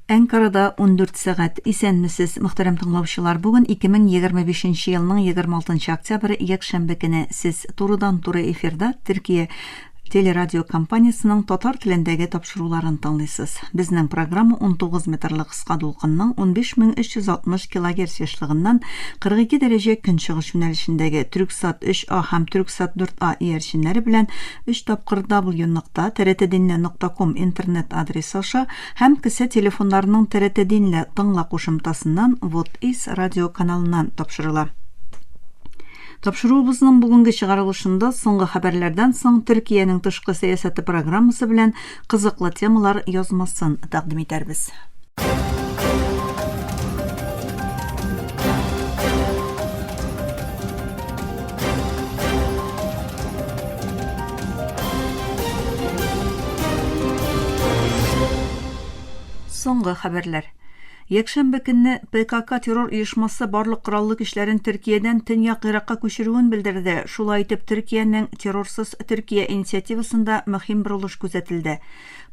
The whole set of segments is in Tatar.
Әнкарада 14 сәгать. Исәнмесез, мөхтәрәм тыңлаучылар. Бүген 2025 елның 26 октябрь, якшәмбе көне. Сез турыдан-туры эфирда Төркия телерадио компаниясенең татар телендәге тапшыруларын тыңлыйсыз. Безнең программа 19 метрлы кыска дулкынның 15360 килогерц ешлыгыннан 42 дәрәҗә көнчыгыш юнәлешендәге Түрксат 3А һәм Түрксат 4А иярченнәре белән 3 тапкыр w нокта trt-dinle нокта ком интернет адресы аша һәм кесә телефоннарының TRT Dinle тыңла кушымтасыннан Вот Is радио каналыннан тапшырыла. Тапшыруыбызның бүгенге чыгарылышында соңгы хәбәрләрдән соң Төркиянең тышкы сәясәте программасы белән кызыклы темалар язмасын тәкъдим итәрбез. Соңгы хәбәрләр. Якшәмбе көнне ПКК террор оешмасы барлык кораллы көчләрен Төркиядән Төньяк Иракка күчерүен белдерде. Шулай итеп, Төркиянең Террорсыз Төркия инициативасында мөһим борылыш күзәтелде.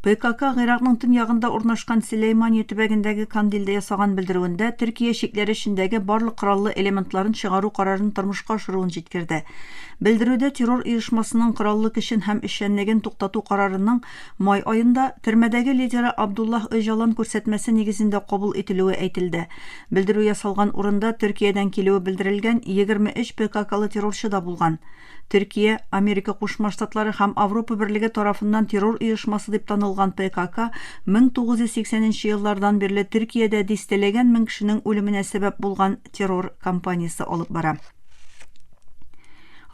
ПКК Гыйракның төньягында урнашкан Сөләймания төбәгендәге Кандилдә ясаган белдерүендә Төркия чикләре эчендәге барлык кораллы элементларын чыгару карарын тормышка ашыруын җиткерде. Белдерүдә террор оешмасының кораллы көчен һәм эшчәнлеген туктату карарының май аенда төрмәдәге лидеры Абдуллаһ Өҗалан күрсәтмәсе нигезендә кабул ителүе әйтелде. Белдерү ясалган урында Төркиядән килүе белдерелгән 23 ПККлы террорчы да булган. Төркия, Америка Кушма Штатлары һәм Авропа Берлеге тарафыннан террор оешмасы дип танылган ПКК 1980 нче еллардан бирле Төркиядә дистәләгән мең кешенең үлеменә сәбәп булган террор кампаниясе алып бара.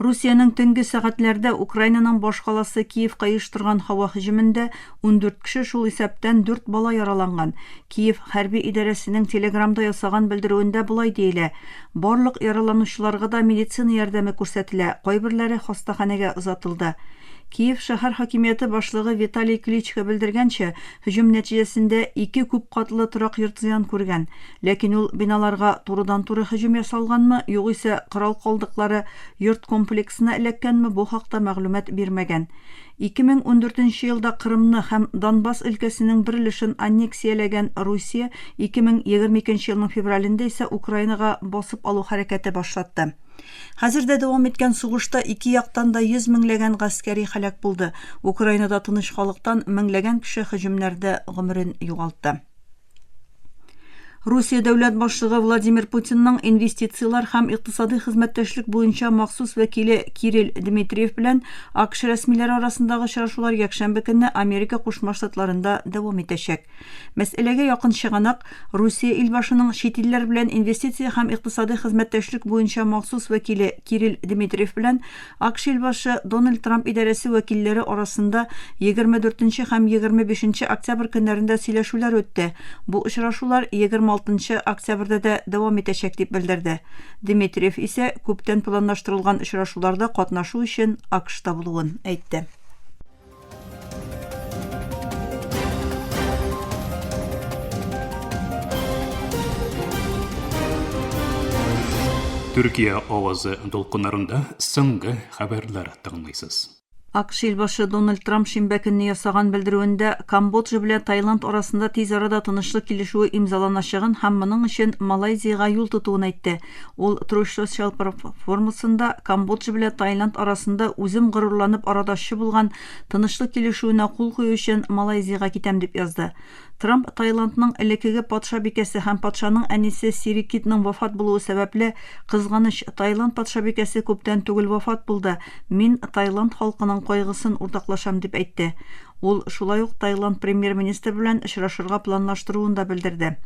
Русиянең төнге сәгатьләрдә Украинаның башкаласы Киевка оештырган һава һөҗүмендә 14 кеше, шул исәптән дүрт бала яраланган. Киев хәрби идарәсенең Телеграмда ясаган белдерүендә болай диелә, Барлык яраланучыларга да медицина ярдәме күрсәтелә, кайберләре хастаханәгә озатылды. Киев шәһәр хакимияте башлыгы Виталий Кличко белдергәнчә, һөҗүм нәтиҗәсендә ике күпкатлы торак йорт зыян күргән. Ләкин ул биналарга турыдан-туры һөҗүм ясалганмы, югыйсә корал калдыклары йорт комплексына эләккәнме, бу хакта мәгълүмат бирмәгән. 2014 нче елда Кырымны һәм Донбасс өлкәсенең бер өлешен аннексияләгән Русия 2022 нче елның февралендә исә Украинага басып алу хәрәкәте башлатты. Хәзер дә дәвам иткән сугышта ике яктан да 100 меңләгән гаскәри һәлак булды. Украинада тыныч халыктан меңләгән кеше һөҗүмнәрдә гомерен югалтты. Русия дәүләт башлыгы Владимир Путинның инвестицияләр һәм икътисадый хезмәттәшлек буенча махсус вәкиле Кирилл Дмитриев белән АКШ рәсмиләре арасындагы очрашулар якшәмбе көнне Америка Кушма Штатларында дәвам итәчәк. Мәсьәләгә якын чыганак Русия илбашының чит илләр белән инвестиция һәм икътисадый хезмәттәшлек буенча махсус вәкиле Кирилл Дмитриев белән АКШ илбашы Дональд Трамп идарәсе вәкилләре арасында 24 нче һәм 25 нче октябрь көннәрендә сөйләшүләр үтте. Бу очрашулар 26 нчы октябрьдә дә дәвам итәчәк, дип белдерде. Дмитриев исә күптән планлаштырылган очрашуларда катнашу өчен АКШта булуын әйтте. Төркия авазы дулкыннарында соңгы хәбәрләр тыңлыйсыз. АКШ илбашы Дональд Трамп шимбә көнне ясаган белдерүендә Камбоджа белән Таиланд арасында тиз арада тынычлык килешүе имзаланачагын һәм моның өчен Малайзиягә юл тотуын әйтте. Ул Truth Social платформасында Камбоджа белән Таиланд арасында үзем горурланып арадашчы булган тынычлык килешүенә кул кую өчен Малайзиягә китәм дип язды. Трамп Таиландның элеккеге патшабикәсе һәм патшаның әнисе Сирикитның вафат булуы сәбәпле, Кызганыч, Таиланд патшабикәсе күптән түгел вафат булды, мин Таиланд халкының кайгысын уртаклашам дип әйтте. Ул шулай ук Таиланд премьер-министры белән очрашырга планлаштыруын да белдерде.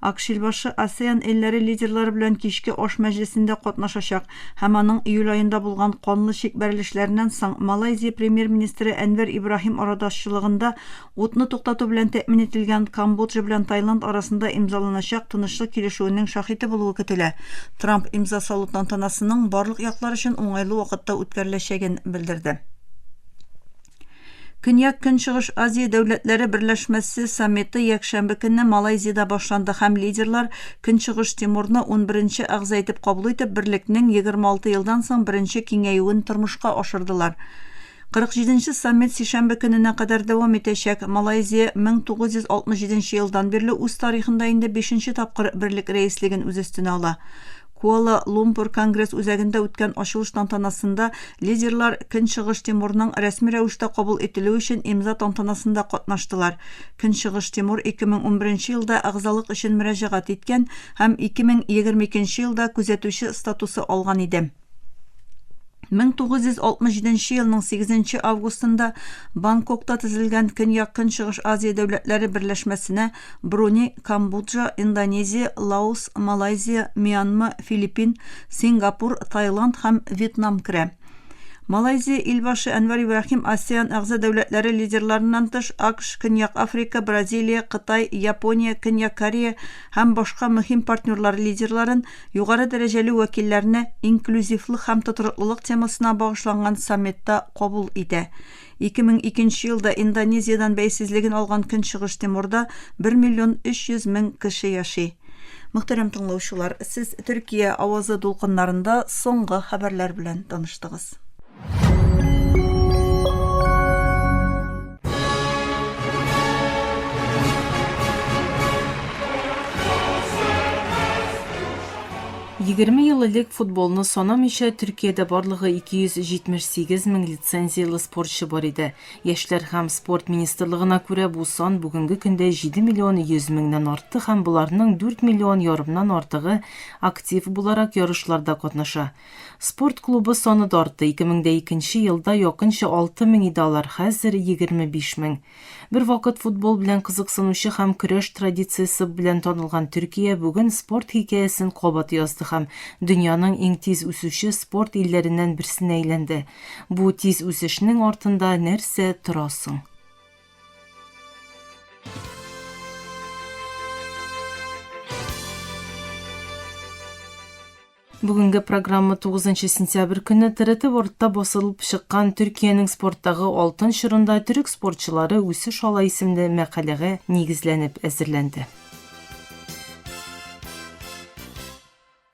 АКШ илбашы АСЕАН илләре лидерлары белән кичке аш мәҗлесендә катнашачак һәм аның июль аенда булган канлы чик бәрелешләреннән соң Малайзия премьер-министры Әнвәр Ибраһим арадашчылыгында утны туктату белән тәэмин ителгән Камбоджа белән Таиланд арасында имзаланачак тынычлык килешүенең шаһиты булуы көтелә. Трамп имза салу тантанасының барлык яклар өчен уңайлы вакытта үткәреләчәген белдерде. Көньяк-Көнчыгыш Азия дәүләтләре берләшмәсе саммиты якшәмбе көнне Малайзиядә башланды һәм лидерлар Көнчыгыш Тиморны унберенче әгъза итеп кабул итеп, берлекнең 26 елдан соң беренче киңәюен тормышка ашырдылар. 47 нче саммит сишәмбе көненә кадәр дәвам итәчәк. Малайзия 1967 елдан бирле үз тарихында инде бишенче тапкыр берлек рәислеген үз өстенә ала. Куала-Лумпур конгресс үзәгендә үткән ачылыш тантанасында лидерлар Көнчыгыш Тимурның рәсми рәвештә кабул ителүе өчен имза тантанасында катнаштылар. Көнчыгыш Тимур 2011 елда әгъзалык өчен мөрәҗәгать иткән һәм 2022 елда күзәтүче статусы алган иде. 1967 елның 8 августында Бангкокта төзелгән Көньяк-Көнчыгыш Азия дәүләтләре берләшмәсенә Бруни, Камбоджа, Индонезия, Лаос, Малайзия, Мьянма, Филиппин, Сингапур, Таиланд һәм Вьетнам керә. Малайзия илбашы Әнвәр Ибраһим АСЕАН әгъза дәүләтләре лидерларыннан тыш, АКШ, Көньяк Африка, Бразилия, Кытай, Япония, Көньяк Корея һәм башка мөһим партнерлар лидерларын Югары дәрәҗәле вәкилләрне инклюзивлык һәм тотрыклылык темасына багышланган саммитта кабул итә. 2002 елда Индонезиядән бәйсезлеген алган Көнчыгыш Тиморда 1 миллион 300 мең кеше яши. Мөхтәрәм тыңлаучылар, сез Төркия авазы дулкыннарында соңгы хәбәрләр белән таныштыгыз. 20 ел элек футболны санамыйча Төркиядә барлыгы 278 мең лицензияле спортчы бар иде. Яшьләр һәм спорт министрлыгына күрә, бу сан бүгенге көндә 7 миллион 100 меңнән артты һәм боларның 4 миллион ярымнан артыгы актив буларак ярышларда катнаша. Спорт клубы саны да артты, 2002 нче елда якынча 6000 иде алар, хәзер 25 мең. Бервакыт футбол белән кызыксынучы һәм көрәш традициясе белән танылган Төркия бүген спорт хикәясен кабат язды һәм дөньяның иң тиз үсүче спорт илләреннән берсенә әйләнде. Бу тиз үсешнең артында нәрсә тора соң? Бүгенге программа 9 сентябрь көнне ТРТ Worldта басылып чыккан Төркиянең спорттагы алтын чорында төрек спортчылары үсеш ала исемле мәкаләгә нигезләнеп әзерләнде.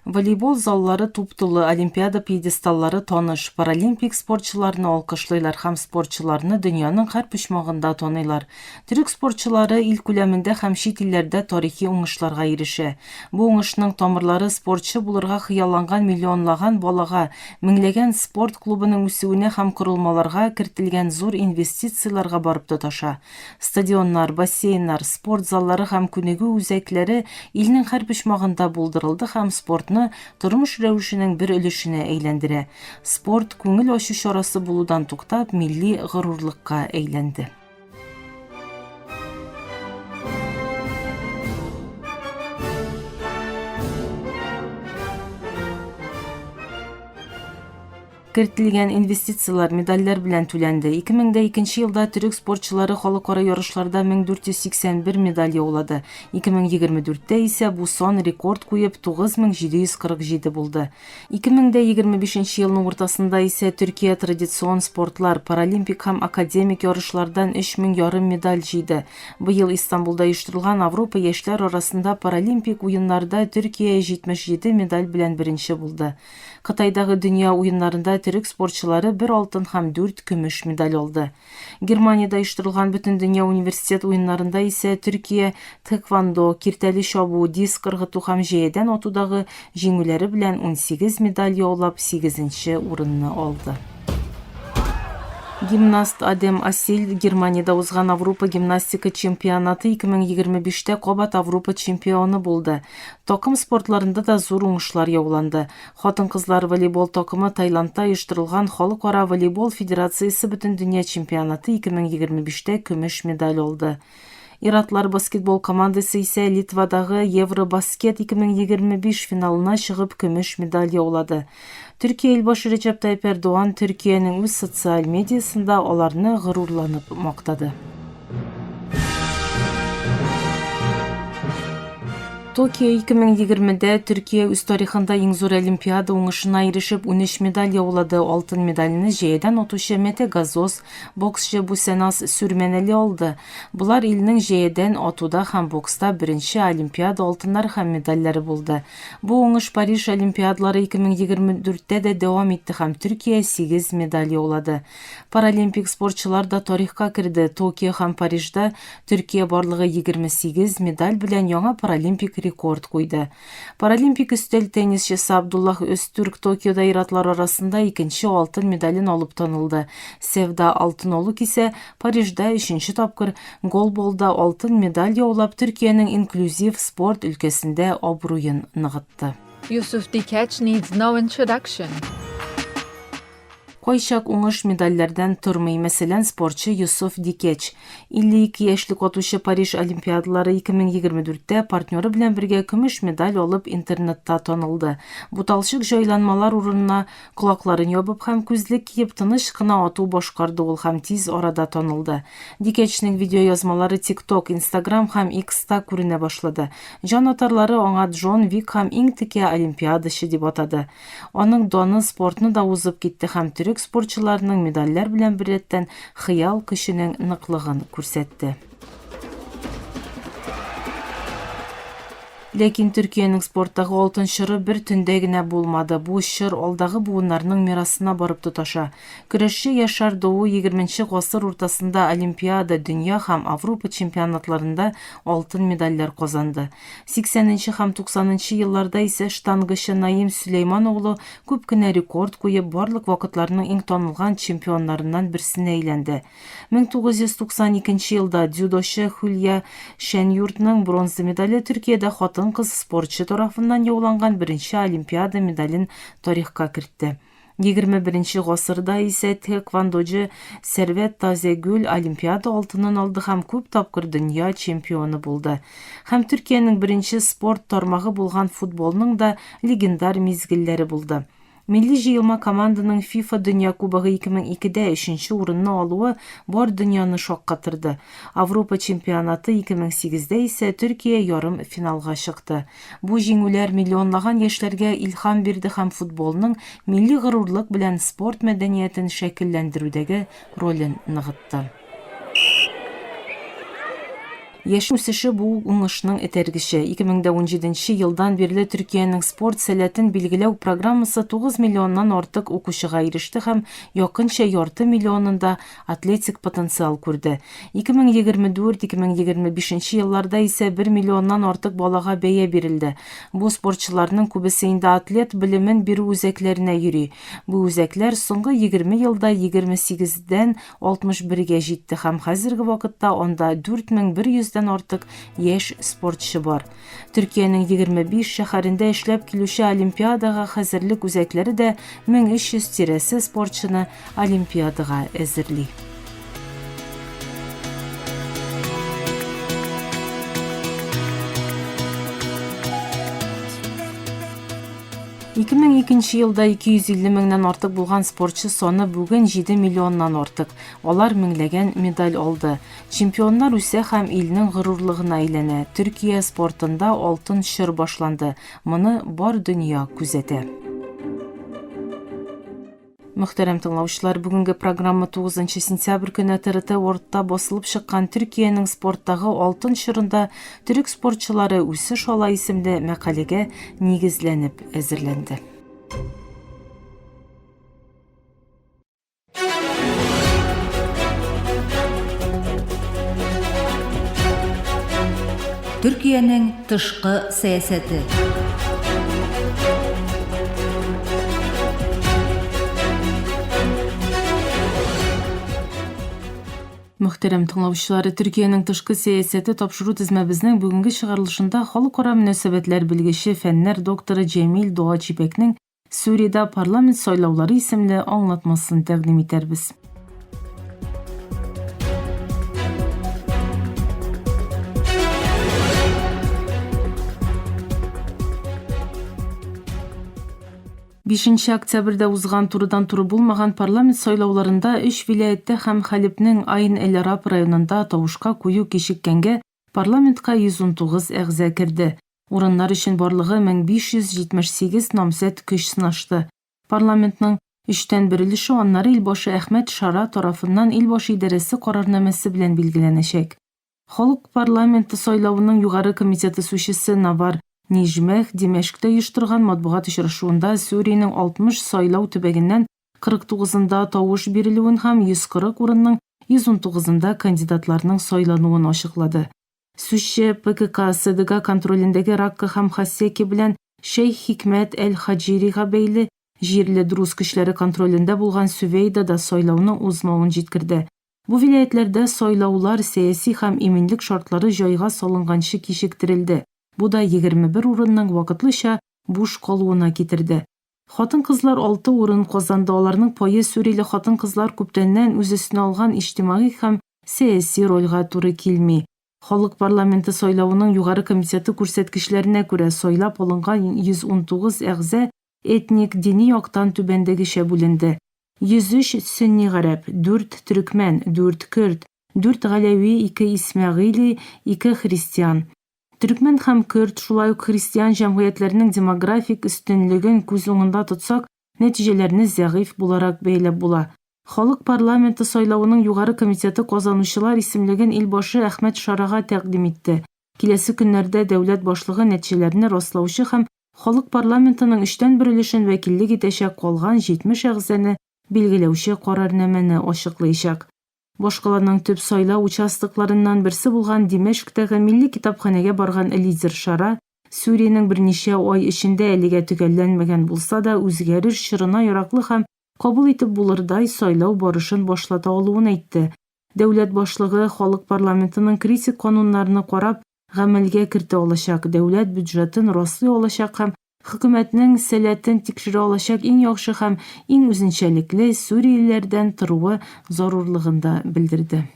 Волейбол заллары туп-тулы, Олимпиада пьедесталлары таныш, паралимпик спортчыларны алкышлыйлар һәм спортчыларны дөньяның һәр почмагында таныйлар. Төрек спортчылары ил күләмендә һәм чит илләрдә тарихи уңышларга ирешә. Бу уңышның тамырлары спортчы булырга хыялланган миллионлаган балага, меңләгән спорт клубының үсүенә һәм корылмаларга кертелгән зур инвестицияләргә барып тоташа. Стадионнар, бассейннар, спорт заллары һәм күнегү үзәкләре илнең һәр почмагында булдырылды һәм спортны тормыш рәвешенең бер өлешенә әйләндерә. Спорт, күңел ачу чарасы булудан туктап, милли горурлыкка әйләнде. Кертелгән инвестицияләр медальләр белән түләнде. 2002 елда төрек спортчылары халыкара ярышларда 1481 медаль яулады. 2024-тә исә бу сан рекорд куеп 9747 булды. 2025 елның уртасында исә Төркия традицион спортлар, паралимпик һәм академик ярышлардан 3000 ярым медаль җыйды. Быел Истанбулда оештырылган Авропа яшьләр арасында паралимпик уеннарда Төркия 77 медаль белән беренче булды. Кытайдагы дөнья уеннарында төрек спортчылары бер алтын һәм дүрт көмеш медаль алды. Германиядә оештырылган Бөтендөнья университет уеннарында исә Төркия тхэквондо, киртәле чабу, диск ыргыту һәм җәядән атудагы җиңүләре белән 18 медаль яулап, сигезенче урынны алды. Гимнаст Адем Асиль Германиядә узган Авропа гимнастика чемпионаты 2025 тә кабат Авропа чемпионы булды. Такым спортларында да зур уңышлар яуланды. Хатын-кызлар волейбол такымы Таиландта оештырылган Халыкара волейбол федерациясе Бөтендөнья чемпионаты 2025 тә көмеш медаль алды. Ир-атлар баскетбол командасы исә Литвадагы Евробаскет 2025 финалына чыгып көмеш медаль яулады. Төркия илбашы Реджеп Тайип Эрдоган Төркиянең үз социаль медиасында аларны горурланып мактады. Токио 2020 дә Төркия үз тарихында иң зур Олимпиада уңышына ирешеп 13 медаль яулады. Алтын медальне җәядән атучы Мете Газоз, боксчы Бусеназ Сүрмәнәли алды. Болар илнең җәядән атуда һәм бокста беренче Олимпиада алтыннары һәм медальләре булды. Бу уңыш Париж Олимпиадалары 2024 тә дә дәвам итте һәм Төркия сигез медаль яулады. Паралимпик спортчылар да тарихка керде. Токио һәм Парижда Төркия барлыгы 28 медаль белән яңа паралимпик рекорд куйды. Паралимпик өстәл теннисчысы Абдуллах Öztürk Токиода ир-атлар арасында икенче алтын медален алып танылды. Севда Алтынолук исә Парижда өченче тапкыр голболда алтын медаль яулап, Төркиянең инклюзив спорт өлкәсендә абруен ныгытты. Yusuf Dikeç needs no introduction. Кайчак уңыш медальләрдән тормый. Мәсәлән, спортчы Йосыф Дикеч. 52 яшьлек атучы Париж Олимпиадалары 2024 тә партнеры белән бергә көмеш медаль алып интернетта танылды. Буталчык җайланмалар урынына колакларын ябып һәм күзлек киеп тыныч кына ату башкарды ул һәм тиз арада танылды. Дикечнең видеоязмалары TikTok, Instagram һәм X-та күренә башлады. Җанатарлары аңа Джон Вик һәм иң текә олимпиадачы дип атады. Аның даны спортны да узып китте һәм төрек спортчыларының медальләр белән беррәттән хыял көченең ныклыгын күрсәтте. Ләкин Төркиянең спорттагы алтын чоры бер төндә генә булмады. Бу чор алдагы буыннарның мирасына барып тоташа. Көрәшче Яшар Доу егерменче гасыр уртасында Олимпиада, дөнья һәм Авропа чемпионатларында алтын медальләр казанды. 80 нче һәм 90 нчы елларда исә штангачы Наим Сөләйман оглы күп кенә рекорд куеп, барлык вакытларның иң танылган чемпионнарыннан берсенә әйләнде. 1992 нче елда дзюдочы Хюлья Шәнйуртның бронза медале Төркиядә хатын-кыз спортчы тарафыннан яуланган беренче Олимпиада медален тарихка кертте. 21 гасырда исә тхэквондочы Сәрвәт Тазәгөл Олимпиада алтынын алды һәм күп тапкыр дөнья чемпионы булды. Һәм Төркиянең беренче спорт тармагы булган футболның да легендар мизгелләре булды. Милли җыелма команданың ФИФА Дөнья кубогы 2002 дә өченче урынны алуы бар дөньяны шаккатырды. Авропа чемпионаты 2008 дә исә Төркия ярым финалга чыкты. Бу җиңүләр миллионлаган яшьләргә илһам бирде һәм футболның милли горурлык белән спорт мәдәниятен шәкелләндерүдәге ролен ныгытты. Яшь үсеше бу уңышның этәргече. 2017 нче елдан бирле Төркиянең спорт сәләтен билгеләү программасы 9 миллионнан артык укучыга иреште һәм якынча ярты миллионында атлетик потенциал күрде. 2024-2025 елларда исә бер миллионнан артык балага бәя бирелде. Бу спортчыларның күбесе инде атлет белемен бирү үзәкләренә йөри. Бу үзәкләр соңгы 20 елда 28 дән 61 гә җитте һәм хәзерге вакытта анда 4100 дән артык яшь спортчы бар. Төркиянең 25 шәһәрендә эшләп килүче Олимпиадага хәзерлек үзәкләре дә 1300 тирәсе спортчыны Олимпиадага әзерли. 2002 елда 250 меңнән артык булган спортчы саны бүген 7 миллионнан артык. Алар меңләгән медаль алды. Чемпионнар үсә һәм илнең горурлыгына әйләнә. Төркия спортында алтын чор башланды. Моны бар дөнья күзәтә. Мөхтәрәм тыңлаучылар, бүгенге программа 9 сентябрь көне ТРТ Worldта басылып чыккан Төркиянең спорттагы алтын чорында төрек спортчылары үсеш ала исемле мәкаләгә нигезләнеп әзерләнде. Төркиянең тышкы сәясәте. Мөхтәрәм тыңлаучылар, Төркиянең тышкы сәясәте тапшыру тезмәбезнең бүгенге чыгарылышында халыкара мөнәсәбәтләр белгече, фәннәр докторы Җәмил Дуачипәкнең Сүриядә парламент сайлаулары исемле аңлатмасын тәкъдим итәрбез. Бишенче октябрьдә узган турыдан-туры булмаган парламент сайлауларында өч вилаятьтә һәм Хәлепнең Айн-эль-Араб районында тавышка кую кичеккәнгә парламентка 119 әгъза керде. Урыннар өчен барлыгы 1578 намзәт көч сынашты. Парламентның өчтән бер өлеше аннары илбашы Әхмәт Шара тарафыннан илбашы идарәсе карарнамәсе белән билгеләнәчәк. Халык парламенты сайлавының югары комитеты сүзчесе Навар Нижмех Димәшктә оештырган матбугат очрашуында Сүриянең 60 сайлау төбәгеннән 49-ында тавыш бирелүен һәм 140 урынның 119-ында кандидатларның сайлануын ачыклады. Сүзче ПКК, СДГ контролендәге Ракка һәм Хасеки белән Шәйх Хикмәт әл-Хаҗирига бәйле җирле друз көчләре контролендә булган Сүвәйдада сайлауның узмавын җиткерде. Бу вилаятьләрдә сайлаулар сәяси һәм иминлек шартлары җайга салынганчы кичектерелде, бу да 21 урынның вакытлыча буш калуына китерде. Хатын-кызлар алты урын казанды, аларның пае сүриле хатын-кызлар күптәннән үз өстенә алган иҗтимагый һәм сәяси рольгә туры килми. Халык парламенты сайлавының югары комитеты күрсәткечләренә күрә, сайлап алынган 119 әгъза этник, дини яктан түбәндәгечә бүленде, 103 сөнни гарәп, дүрт төрекмән, дүрт көрд, дүрт галәви, ике исмәгыйли, ике христиан. Төрекмән һәм көрд, шулай ук христиан җәмгыятьләренең демографик өстенлеген күз уңында тотсак, нәтиҗәләрне зәгыйфь буларак бәяләп була. Халык парламенты сайлавының югары комитеты казанучылар исемлеген илбашы Әхмәт Шарага тәкъдим итте. Киләсе көннәрдә дәүләт башлыгы нәтиҗәләрне раслаучы һәм халык парламентының өчтән бер өлешен вәкиллек итәчәк калган 70 әгъзаны билгеләүче карарнамәне ачыклыячак. Башкаланың төп сайлау участокларыннан берсе булган Димәшктәге Милли китапханәгә барган лидер Шара, Сүриянең берничә ай эчендә әлегә төгәлләнмәгән булса да, үзгәреш чорына яраклы һәм кабул итеп булырдай сайлау барышын башлата алуын әйтте. Дәүләт башлыгы халык парламентының критик кануннарны карап, гамәлгә кертә алачак, дәүләт бюджетын раслый алачак һәм Хөкүмәтнең сәләтен тикшерә алачак иң яхшы һәм иң үзенчәлекле сүриялеләрдән торуы зарурлыгын да белдерде.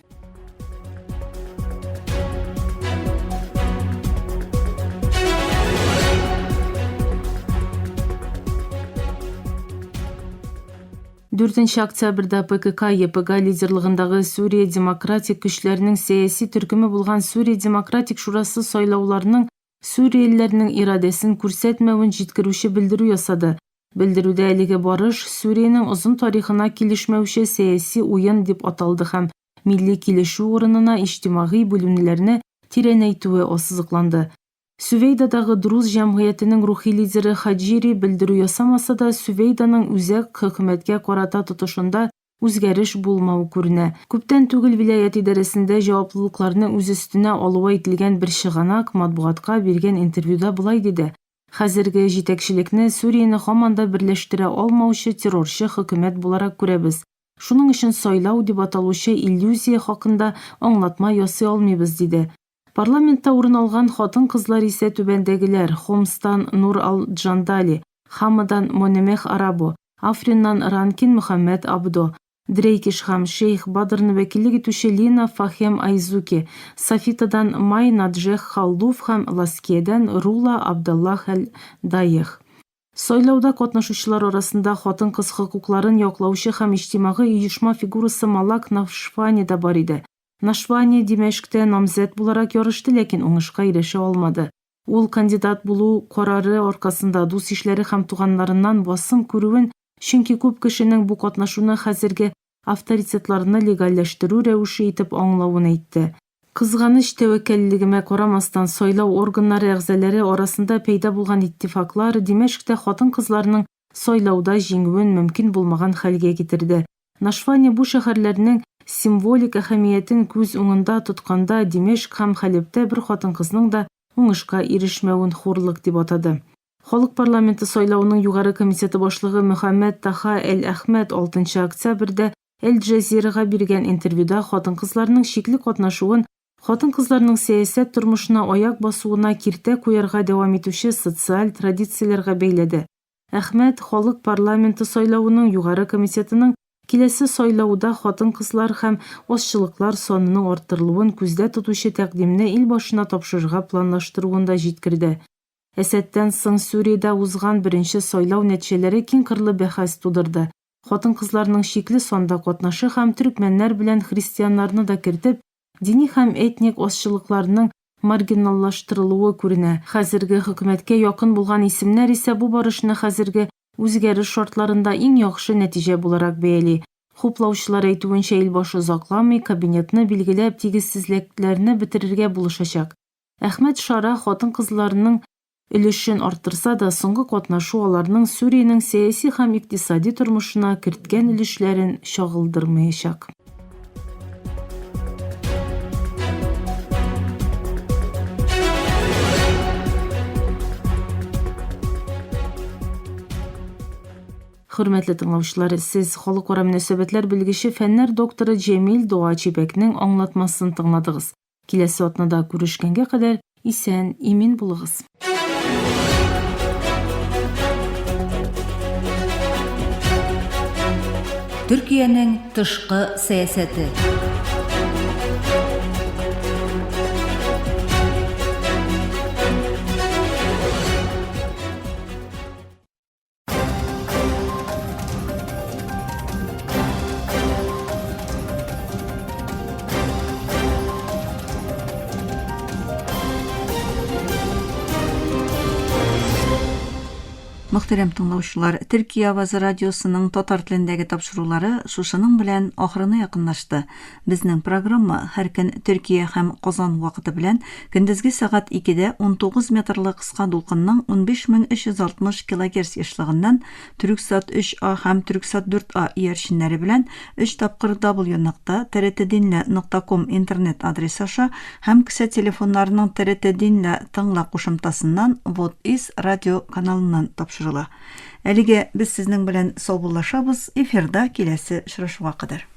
Дүртенче октябрьдә ПКК ЕПГ лидерлыгындагы Сүрия демократик көчләренең сәяси төркеме булган Сүрия демократик шурасы сайлауларның Сүриялеләрнең ирадәсен күрсәтмәвен җиткерүче белдерү ясады. Белдерүдә әлеге барыш Сүриянең озын тарихына килешмәүче сәяси уен дип аталды һәм милли килешү урынына иҗтимагый бүленүләрне тирәнәйтүе ассызыкланды. Сүвәйдадагы друз җәмгыятенең рухи лидеры Хаҗири белдерү ясамаса да, Сүвәйданың үзәк хөкүмәткә карата тотышында Үзгәреш булмавы күренә. Күптән түгел вилаять идарәсендә җаваплылыкларны үз өстенә алуы әйтелгән бер чыганак матбугатка биргән интервьюда болай диде, Хәзерге җитәкчелекне Сүрияне һаман да берләштерә алмаучы террорчы хөкүмәт буларак күрәбез. Шуның өчен сайлау дип аталучы иллюзия хакында аңлатма ясый алмыйбыз, диде. Парламентта урын алган хатын-кызлар исә түбәндәгеләр, Хомстан Нур ал-Джандали, Хамадан Монемех Арабо, Африннан Ранкин Мөхәммәд Абдо, Дрейкиш һәм Шейх Бадрны вәкиллек итүче Лина Фахем Айзуки, Софитадан Май Наджех Халлуф һәм Ласкиядән Рула Абдаллах әл-Даех. Сайлауда катнашучылар арасында хатын-кыз хокукларын яклаучы һәм иҗтимагый оешма фигурасы Малак Навшвани да бар иде. Нашвани Димәшктә намзәт буларак ярышты, ләкин уңышка ирешә алмады. Ул кандидат булу карары аркасында дус-ишләре һәм туганнарыннан басым күрүен, чөнки күп кешенең бу катнашуны хәзерге авторитетларны легальләштерү рәвеше итеп аңлавын әйтте. Кызганыч тәвәккәллегемә карамастан, сайлау органнары әгъзаләре арасында пәйда булган иттифаклар Димәшктә хатын-кызларның сайлауда җиңүен мөмкин булмаган хәлгә китерде. Нашвани бу шәһәрләрнең символик әһәмиятен күз уңында тотканда Димешк һәм Хәлебтә бер хатын-кызның да уңышка ирешмәвен хурлык дип атады. Халык парламенты сайлавының югары комитеты башлыгы Мөхәммәд Таха Әл-Әхмәд алтынчы октябрьдә Әл-Джазирага биргән интервьюда хатын-кызларның чикле катнашуын хатын-кызларның сәясәт тормышына аяк басуына киртә куярга дәвам итүче социаль традицияләргә бәйләде. Әхмәт Халык парламенты сайлавының югары комитетының киләсе сайлауда хатын-кызлар һәм азчылыклар санының арттырылуын күздә тотучы тәкъдимне ил башына тапшырырга планлаштыруын да җиткерде. Әсәдтән соң Сүриядә узган беренче сайлау нәтиҗәләре киңкырлы бәхәс тудырды. Хатын-кызларның чикле санда катнашы һәм төрекмәннәр белән христианнарны да кертеп, дини һәм этник азчылыкларның маргиналлаштырылуы күренә. Хәзерге хөкүмәткә якын булган исемнәр исә бу барышны хәзерге үзгәреш шартларында иң яхшы нәтиҗә буларак бәяли. Хуплаучылар әйтүенчә, илбашы озакламый кабинетны билгеләп тигезсезлекләрне бетерергә булышачак. Әхмәт Шара хатын-кызларның өлешен арттырса да, соңгы катнашу аларның Сүриянең сәяси һәм икътисади тормышына керткән өлешләрен чагылдырмаячак. Хөрмәтле тыңлаучылар, сез халыкара мөнәсәбәтләр белгече, фәннәр докторы Җәмил Доачибәкнең аңлатмасын тыңладыгыз. Киләсе атнада күрешкәнгә кадәр исән, имин булыгыз. Төркиянең тышкы сәясәте. Мөхтәрәм тыңлаучылар, Төркия авазы радиосының татар телендәге тапшырулары шушының белән ахырына якынлашты. Безнең программа һәр көн Төркия һәм Казан вакыты белән көндезге сәгать 2-дә 19 метрлы кыска дулкынның 15360 килогерц ешлыгыннан Түрксат 3А һәм Түрксат 4А иярченнәре белән өч тапкыр w нокта trtdinle нокта ком интернет адресы аша һәм кесә телефоннарының TRT Dinle тыңла кушымтасыннан Вот из радио каналыннан тапшырыла. Әлегә без сезнең белән саубуллашабыз, эфирда киләсе очрашуга кадәр.